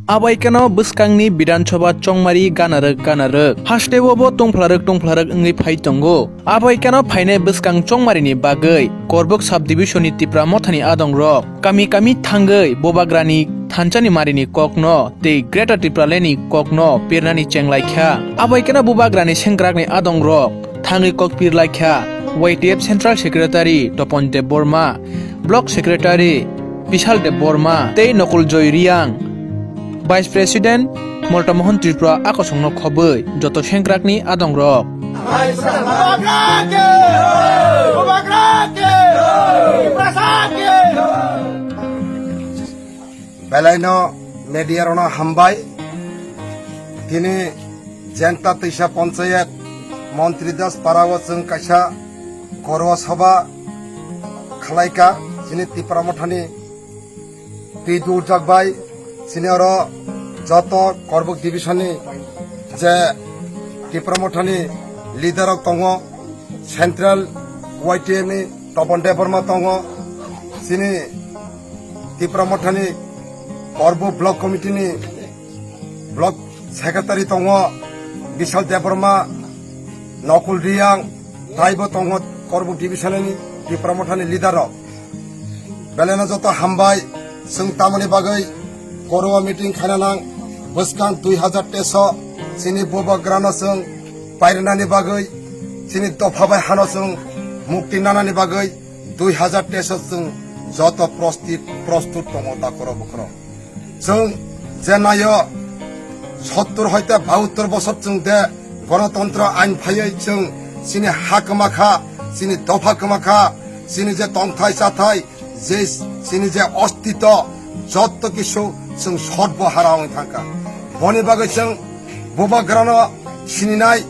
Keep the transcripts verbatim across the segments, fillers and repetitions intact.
Abaikano bwskangni Bidhan Sabha chongmari ganarwk ganarwk, hasteo bo tungphlarwk tungphlarwk wngwi phai tongo. Abaikano phainai bwskang chongmarini bagwi Korbuk Sub Division ni Tipra Mothani adongrok kami kami thangwi Bubagrani thanchani marini kokno tei Greater Tipraland ni kokno pirnani chenglaikha. Abaikano Bubagrani sengkrakni adongrok thangwi kok pirlaikha Y T F Central Secretary Topon Debbarma, Block Secretary Bishal Debbarma tei Nokul Joy Riang, Vice President Molta Mohon Tripura a kosongno khobwi joto sengkrakni adongrok. Belaino media rokno hambai. Tini Jenta Twisa Panchayat Montri Das Para o chwng kaisa Korwa Sabha khlaika, chini Tipra Mothani twi durjak bai, chini oro joto Korbuk Division ni je Tipra Mothani leader rok tongo, Central Y T F ni Topon Debbarma tongo, chini Tipra Mothani Korbuk Block Committee ni Block Secretary tongo, Bishal Debbarma, Nokul Riang, taibo tongo Korbuk Division ni Tipra Mothani leader rok. Belaino joto hambai, chwng tamoni bagwi Korwa meeting khaina nang, bwskang dui hazar teso chini Bubagrano chwng pairwnani bagwi, chini dopha bai hano chwng mukti nanani bagwi dui hazar teso chwng joto prostit-, prostut tongo da koro bukhoro. Chwng je naio, sottur hoite bahattor bosor chwng de gonotontro ain phaiwi chwng chini ha kwma kha, chini dopha kwma kha, chini je tongthai chathai, je chini je ostito, jotto kisu chwng sotbo hara wngwi thangkha. Boni bagwi chwng Bubagrano sininai,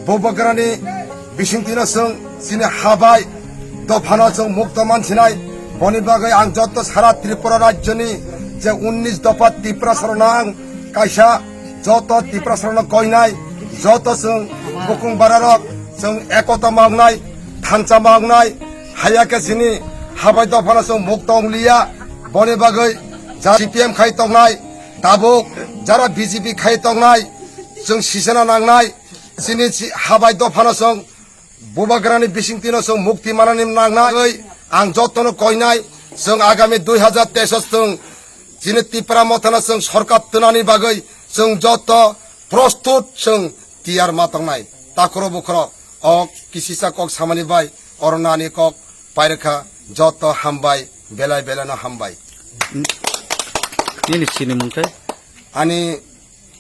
Bubagrani bisingtwino chwng chini ha bai dophano chwng mukto mansinai. Boni bagwi ang joto sara Tripura rajyoni je unnish dopha Tiprasarokno ang kaisa joto Tiprasarokno koinai, joto chwng bukung bararok chwng ekota mangnai, thansa mangnai, haya khe chini ha bai dophano chwng mukto wngliya. Boni bagwi ja C P M khai tongnai, tabuk jara B J P khai tongnai, chwng sisana nangnai, chini si-, ha bai dophano chwng Bubagrani bisingtwino chwng mukti manani nangnai. Ang jotono koinai, chwng agami dui hazar teis o chwng chini Tipra Mothano chwng sorkar twnani bagwi chwng joto prostut chwng tiyar ma tongnai. Takoro bukhoro o kisisa kok samani bai oro nani kok pairwkha, joto hambai, belai belaino hambai. Nini sinimung khe? Ani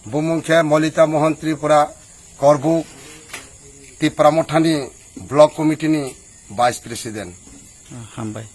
bumung khe Molita Mohan Tripura, Korbuk Tipra Mothani Block Committee ni Vice President. Ah, hambai.